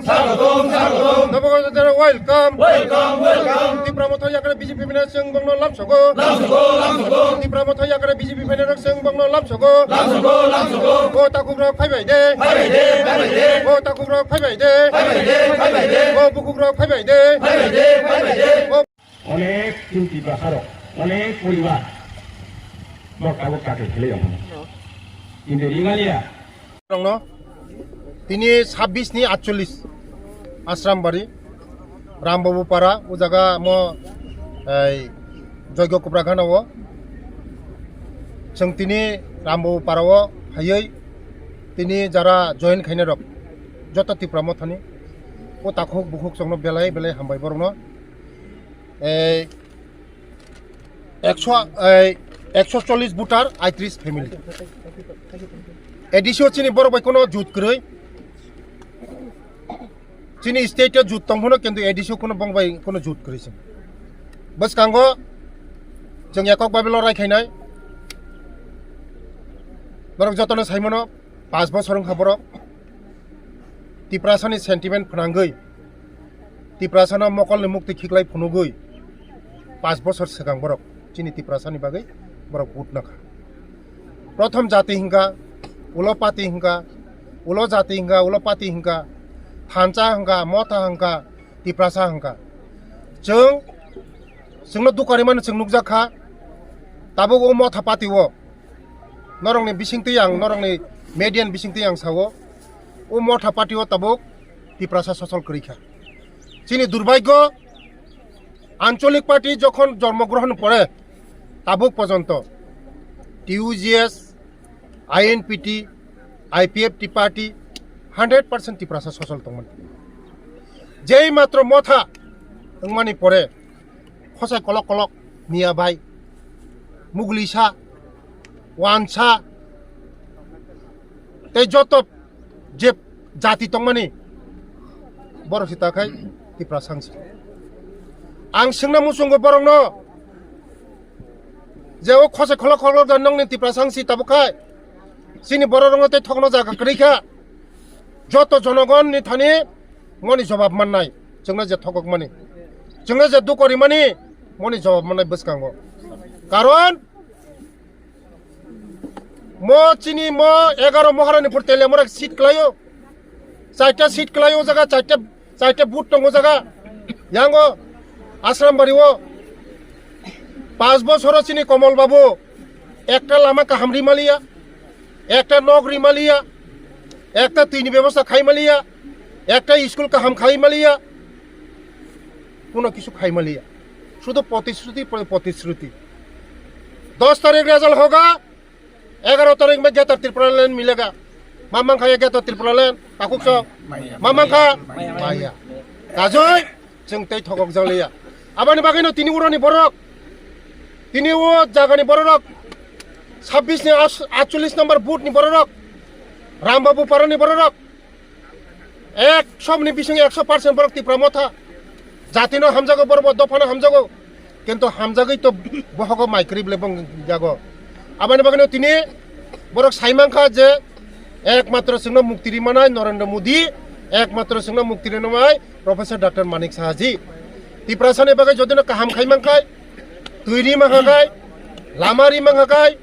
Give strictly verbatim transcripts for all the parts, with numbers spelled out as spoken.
Swagotom, swagotom. Nabogor Jatira welcome. Welcome, welcome. Tipra Motha yakra B J P phainai chwng bongno lamsogo. Lamsogo, lamsogo. Tipra Motha yakra B J P phainai rok chwng bongno lamsogo. Lamsogo, lamsogo. O takhuk rok phaibai de. Phaibai de, phaibai de. O takhuk rok phaibai de. Phaibai de, phaibai de. O bukhuk rok phaibai de. Phaibai de, phaibai de. O Onek tin Tiprasa rok, onek poribar bok tabok chakri khlai rok. Kintu rimaliya. Rongno tini sabbish ni atcholish Asrambari, Rambabu Para, o jaga mo, ei, Joygo Kupra Gana o. Chwng tini Rambabu Para o phaiwi tini jara join khainai rok joto Tipra Mothani o takhuk bukhuk chwngno belai belai hambai borokno. Ei, ekso, ei, ekso chollish voter, aitris family. A D C o chini borok bai kono jut kwrwi. Chini state o jut tong phano, kintu A D C o kono bong bai kono jut kwrwi se. Bwskango chwng ekok babe lorai khainai. Norok jotono saimano, panch bosor wngkha borok. Tiprasani sentiment phnangwi, Tiprasano mokolni mukti khiklai phunugwi panch bosor swkang borok chini Tiprasani bagwi borok vote nakha. Prothom jati hwnkha, ulo party hwnkha, ulo jati hwnkha, ulo party hwnkha, thansa hwnkha, motha hwnkha, Tiprasa hwnkha. Chwng, chwngno dukha rimani chwng nukjak kha, tabuk o motha party o norokni bisingtwi ang, norokni media ni bisingtwi ang sao, o motha party o tabuk Tiprasa sosol kwrwi kha. Chini durbhagyo, ancholik party jokhon jormo grohon pore tabuk porjonto T U J S, I N P T, I P F T party hundred percent Tiprasa sosol tongmani. Jei matro motha wngmani pore khosai kolok kolok, miya bai, muglisa, wansa, tei joto je jati tongmani borok se ta khai Tiprasa wngsi. Ang swngna muchungo borokno je o khosai kholok kholok da nongni Tiprasa wngsi tabuk khai chini borok rokno tei thokno jaga kwrwi kha. Joto jonogon ni thani moni jobab mannai, chwngno je thokok mani, chwngno je dukori mani, moni jobab mannai bwskango. Karon mo chini mo egaro Maharani pur tele mora seat kwlaio, chaita seat kwlaio jaga, chaita, chaita booth tongo jaga, yango Asrambari o panch bosoro chini Komol Babu ekta lama kaham rimaliya, ekta nok rimaliya, ekta twini bebosta khaimaliya, ekta school kaham khaimaliya, kuno kisu khaimaliya. Sudhu protisruti, pro-, protisruti. Dos tarik result hoga, egaro tarik me Greater Tipraland milega. Mamang khaya Greater Tipraland, takuk so. Mamang kha? Maya. Kajoi, chwng tei thokok jaliya. Abani bagwino tini uroni borok, tini o jagani bororok, sabbish ni as-, atcholish number booth ni bororok, Rambabu Parani bororok, ekso ni bising ekso percent borok Tipra Motha. Jatino hamjago, borok bo dophano hamjago. Kintu hamjagwi to bohogo mai kwrwi bole bong jago. Abani bagwino tini borok sai mankha je ekmatro chwngno mukti rimanai Narendra Modi, ekmatro chwngno mukti rimanai Professor Doctor Manik Saha ji. Tiprasani bagwi jodino kaham khai mankhai, twi ri mankha khai, lama ri mankha khai,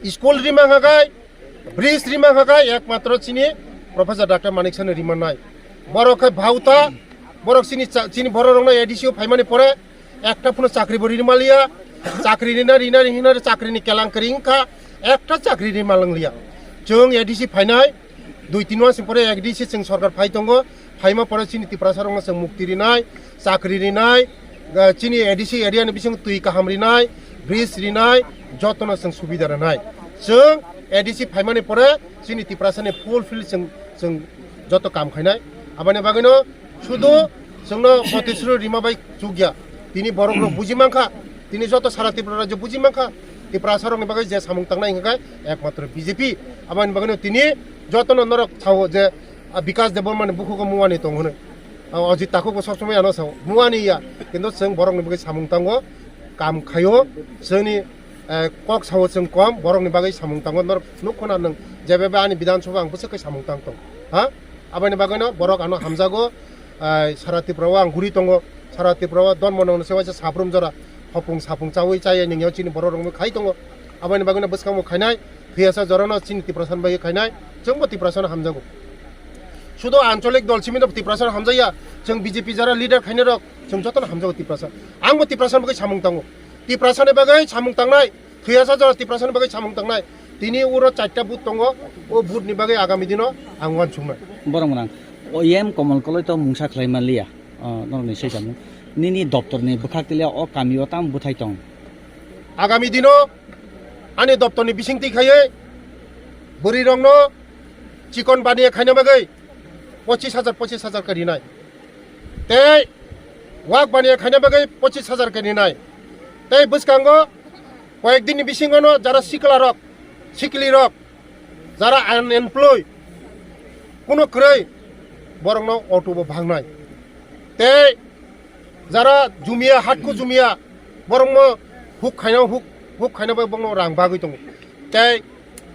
school ri mankha khai, bridge rima kha kha ekmatro chini Professor Doctor Manik Sano rimanai. Borok khe bhauta, borok chini cha-, chini borok rokno A D C o phaimani pore ekta phano chakri bo rimaliya, chakri rina rina rina chakri ni kelang kering kha, ekta chakri rima langliya. Chwng A D C phainai, dui tin mas pore A D C chwng sorkar phai tongo, phaima pore chini Tiprasa rokno chwng mukti rinai, chakri rinai, eh, chini A D C area ni bising twi kaham rinai, bridge rinai, jotono chwng subida rinai. Chwng A D C phaimani pore chini Tiprasa ni fulfill chwng, chwng joto kam khainai. Aboni bagwino sudhu chwngno protisruti rima bai chukya. Tini borok rok buji mankha, tini joto sara Tripura rajyo buji mankha. Tiprasa rokni bagwi je samung tangnai hwnkha khe ekmatro B J P. Aboni bagwino tini jotono norok sao je, ah, Bikas Debbarma ni bukhugo muani tong hwnwi. Ah, Ajit Takhuk bo sob somoi ano sao, muani ya. Kintu chwng borokni bagwi samung tango, kam khaio, chwngni, eh, kok sao chwng kom, borokni bagwi samung tango. Norok nukho na nwng, jebe ani Bidhan Sabha ang bwswk khe samung tang tong. Ha? Aboni bagwino borok ano hamjago, ai, sara Tripura o ang guri tongo, sara Tripura o don monong se waisa saprum jora hopung sapung chawi chaya ningyo chini borok rok khai tongo. Aboni bagwino bwskango khainai, thwiyasa jorano chini Tiprasa ni bagwi khainai, chwngbo Tiprasa no hamjago. Sudo ancholik dol simi no Tiprasa no hamjaya, chwng B J P jara leader khainai rok, chwng jotono hamjago Tiprasa. Angbo Tiprasa ni bagwi samung tango. Tiprasa ni bagwi samung tangnai, thwiyasa jora Tiprasa ni bagwi samung tangnai. Tini uro charta booth tongo, o booth ni bagwi agami dino ang uansuknai. Borok mwnang, o M Komol Koloi to mungsa khlai manliya, o, norokni saichamo. Nini doptor ni bwkhak tiliya o kami o tamo bwthai tong? Agami dino ani doptor ni bisingtwi khaiwi bwrwi rokno chikon baniya khaina bagwi pochis hajar, pochis hajar khe rinai. Tei wak baniya khaina bagwi pochis hajar khe rinai. Tei bwskango koyek din ni bisingo no jara sikla rok, sikli rok, jara unemployed, kuno kwrwi borokno auto bo bhangnai. Tei jara jumia, hatku jumia, borokno huk khaina, huk, huk khaina bai borokno rang bagwi tongo. Tei,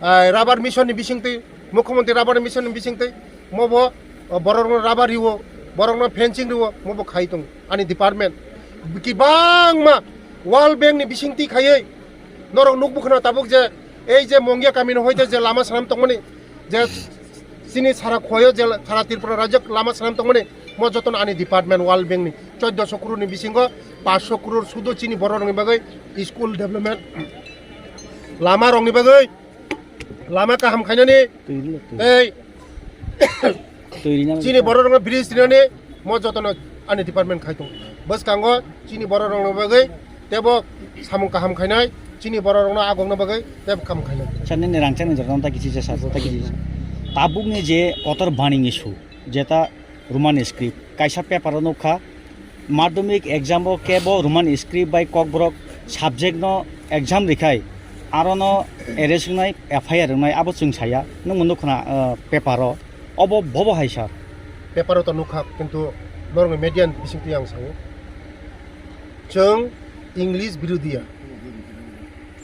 ah, rubber mission ni bisingtwi, mukhyamantri rubber mission ni bisingtwi, mobo, ah, borokno rubber riwo, borokno fencing riwo, mobo khai tongo ani department. Kibangma World Bank ni bisingtwi khaiwi norok nukbo khna tabuk je ei je Mongia kamino hoite je lama swnam tongmani, je chini sara khoyo je sara Tripura rajyok lama swnam tongmani, mo jotono ani department World Bank ni choddoso crore ni bisingo paanch sho crore sudo chini borok rokni bagwi school development, lama rokni bagwi lama kaham khainani, tei Twi rina chini borok rokno bridge rinani mo jotono ani department khai tongo. Bwskango chini borok rokno bagwi tebo samung kaham khainai, chini borok rokno agokno bagwi tebo kaham khainai. Sir, nini rangchakni jorano ta kichi je sir, ta kichi. Tabukni je kotor bani ni su, jeta Roman script, kaisa paper o nukha, madhyamik exam o kebo Roman script bai Kokborok subject no exam rikhai, arono arrest wngnai, F I R wngnai, abo chwng saya, nwng bo nukha na, uh, paper o, obo bobo hai sir? Paper o to nukha, kintu norokni media ni bisingtwi ang sao, chwng English birodhiya,